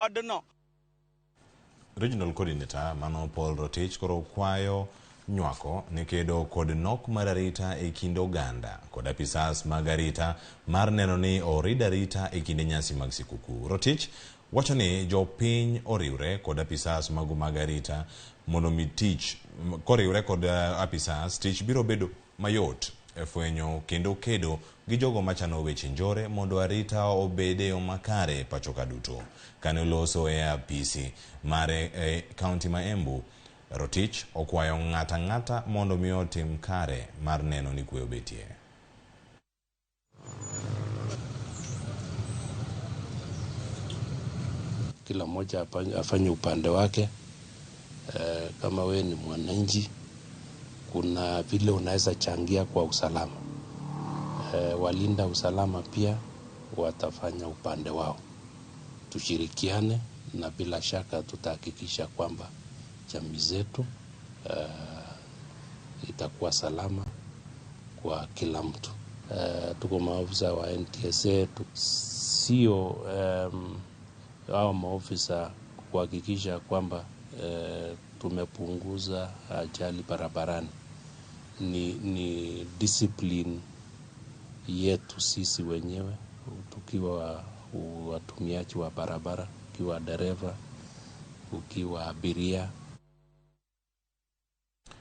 Odno. Regional Coordinator mano Paul Rotich koro kwayo nywako ne kedo kod nok mar arita e kind oganda kod apisas mag arita mar neno ni orid arita e kinde nyasi mag sikuku. Rotich wacho ni jopiny oriwre kod apisas mago mag arita mondo mi tich koriwre kod apisas tich biro bedo mayot e fwenyo kendo kedo gi jogo machano weche njore mondo arita obed e yo makare pacho ka duto. Kane oloso e apisi mare e kaunti ma Embu, Rotich okwayo ng'ato ang'ata mondo mi otim kare mar neno ni kwe obetie. Kila mmoja afanye upande wake. Kama we ni mwananchi, kuna vile unaweza changia kwa usalama. Walinda usalama pia watafanya upande wao. Tushirikiane na bila shaka tutahakikisha kwamba jamii zetu itakuwa salama kwa kila mtu. Tuko maofisa wa NTSA, sio hao maofisa kuhakikisha kwamba tumepunguza ajali barabarani. Ni discipline yetu sisi wenyewe tukiwa watumiaji wa barabara, ukiwa dereva, ukiwa abiria.